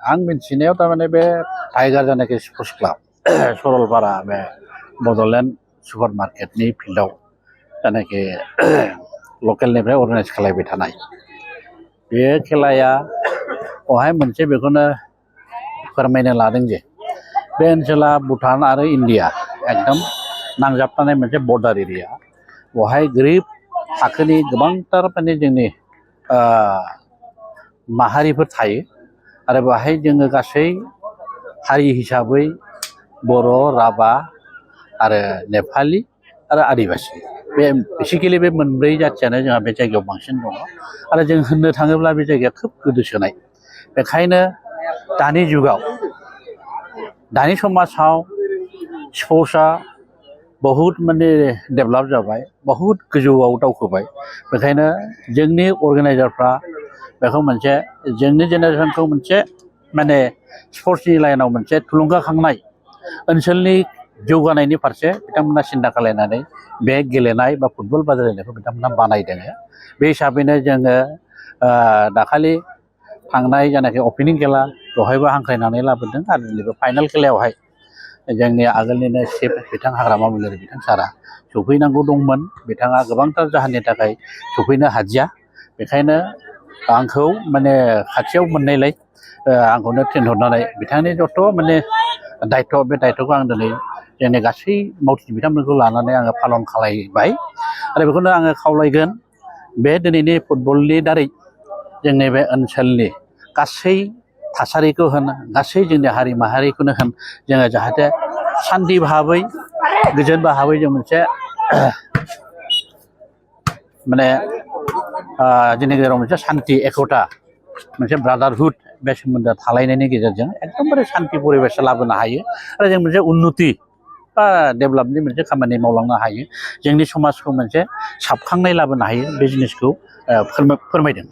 आं मिथिनायाव थारमाने बे टाइगार जानाखि स्पर्ट्स क्लाब सरलपारा बे बड'लेण्ड सुपार मार्केटनि फिल्डआव जानाखि लकेलनिफ्राय अर्गानाइज खालामबाय थानाय बे खेलाया बहाय मोनसे बेखौनो फोरमायनो लादों जे बे ओनसोला भुटान आरो इन्डिया एकदम नांजाबनाय मोनसे बर्डार एरिया बहाय गोरिब थाखोनि गोबांथार माने जोंनि माहारिफोर थायो आरो बाहाय जोङो गासै हारि हिसाबै बर' राभा आरो नेपालि आरो आदिबासि बे बेसिकेलि बे मोनब्रै जाथियानो जोंहा बे जायगायाव बांसिन दङ आरो जों होननो थाङोब्ला बे जायगाया खोब गोदोसोनाय बेखायनो दानि जुगाव दानि समाजाव स्पर्ट्सआ बहुद माने डेभेलप जाबाय बहुद गोजौआव दावखोबाय बेखायनो जोंनि अर्गानाइजारफ्रा बेखौ मोनसे जोंनि जेनेरेसनखौ मोनसे माने स्पर्ट्सनि लाइनाव मोनसे थुलुंगाखांनाय ओनसोलनि जौगानायनि फारसे बिथांमोना सिन्था खालामनानै बे गेलेनाय बा फुटबल बादायलायनायखौ बिथांमोना बानायदों बे हिसाबैनो जोङो दाखालि थांनाय जानाखि अपेनिं खेला बेवहायबो हांख्रायनानै लाबोदों आरो नैबे फाइनाल खेलायावहाय जोंनि आगोलनिनो चिफ बिथां हाग्रामा महिलारि बिथां सारा सफैनांगौ दंमोन बिथाङा गोबांथार जाहोननि थाखाय सफैनो हादिया बेखायनो आंखौ माने खाथियाव मोननायलाय आंखौनो थिनहरनानै बिथांनि जथ' माने दायथ' बे दायथ'खौ आं दिनै जोंनि गासै मावथि बिथांमोनखौ लानानै आङो पालन खालामबाय आरो बेखौनो आङो खावलायगोन बे दिनैनि फुटबलनि दारै जोंनि बे ओनसोलनि गासै थासारिखौ होन गासै जोंनि हारि माहारिखौनो होन जोङो जाहाथे सान्थि भाबै गोजोन भाबै जों मोनसे माने जोंनि गेजेराव मोनसे सान्थि एकता मोनसे ब्रादारहुड बे सोमोन्दो थालायनायनि गेजेरजों एकदमबारे सान्थि परिबेस लाबोनो हायो आरो जों मोनसे उन्नति बा डेभेलपनि मोनसे खामानि मावलांनो हायो जोंनि समाजखौ मोनसे साबखांनाय लाबोनो हायो बे जिनिसखौ फोरमायदों।